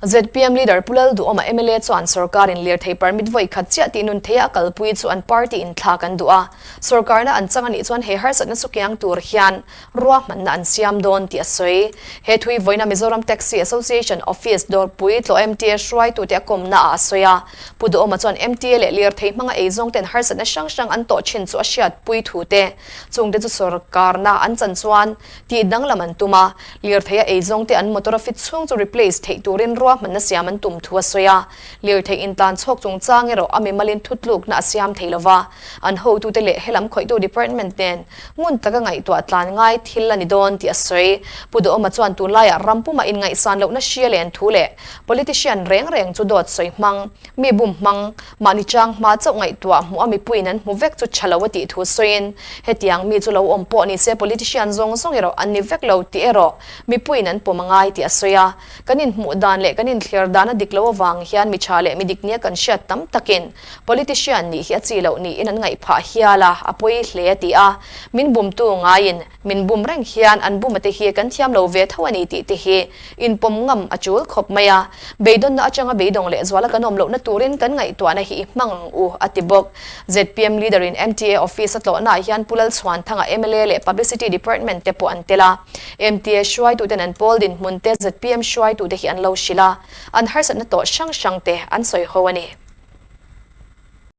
Zpm leader Pu Lalduhawma mla chuan sorkarin lirthei permit vawi khat chiah tih nun theia a kalpui chu an party in thlak an duh a, sorkarna an chang a nih chuan he harsatna chu kiang tur hian ruahmanna an siam dawn tih a sawi. He thui vawiina Mizoram Taxi Association Office dawrpui tlawh MTA hruaitute a kawmna ah a sawi a. Pu Duhawma chuan MTA leh lirthei hmanga eizawng ten harsatna hrang hrang an tawh thin chu a hriatpui thu te, chungte chu sorkarna an chan chuan tih danglam an tum a, lirtheia eizawng te an motor a fit chhung chu replace theih turin ruahmanna siam an tum thu a sawi a. Lirthei intlan chhawk chungchang erawh a mimalin thutlukna a siam thei lova, an hotute leh helam khawihtu department nen ngun taka ngaihtuah tlan ngai thil a ni dawn tih a sawi. Pu Duhawma chuan tunlaiah ram pumah inngaihsan lohna hria len thu leh politician reng reng chu dawt sawi hmang, mi bum hmang, mahni chang hma chauh ngaihtuah hmuh a mipuiin an hmu vek chu tha lo a tih thu sawiin hetiang mi chu lo awm pawh ni se politician zawng zawng erawh an ni vek lo tih erawh mipuiin an pawm a ngai tih a sawi a. Kan inhmuh dan leh kan inthlir dan a dik lo avang hian mi tha leh mi dik nia kan hriat tam takin politician nih hi a chi loh niin an ngaih phah hial a, a pawi hle a ti a. Min bumtu ngaiin min bum reng hian an bum ate hi kan thiam lo ve tho a ni tih te hi inpawm ngam a tul khawp mai a. Beidawnna atanga beidawng leh zuala kan awm lohna turin kan ngaihtuahna hi i hmang ang u, a ti bawk. Zpm leader in MTA office a tlawhnaah hian Pu Lalchhuanthanga mla leh Publicity Department te pawh an tel a. MTA hruaituten an pawl dinhmun te zpm hruaitute hi an lo hrilh a, an harsatna tawh hrang hrang te an sawi ho a ni.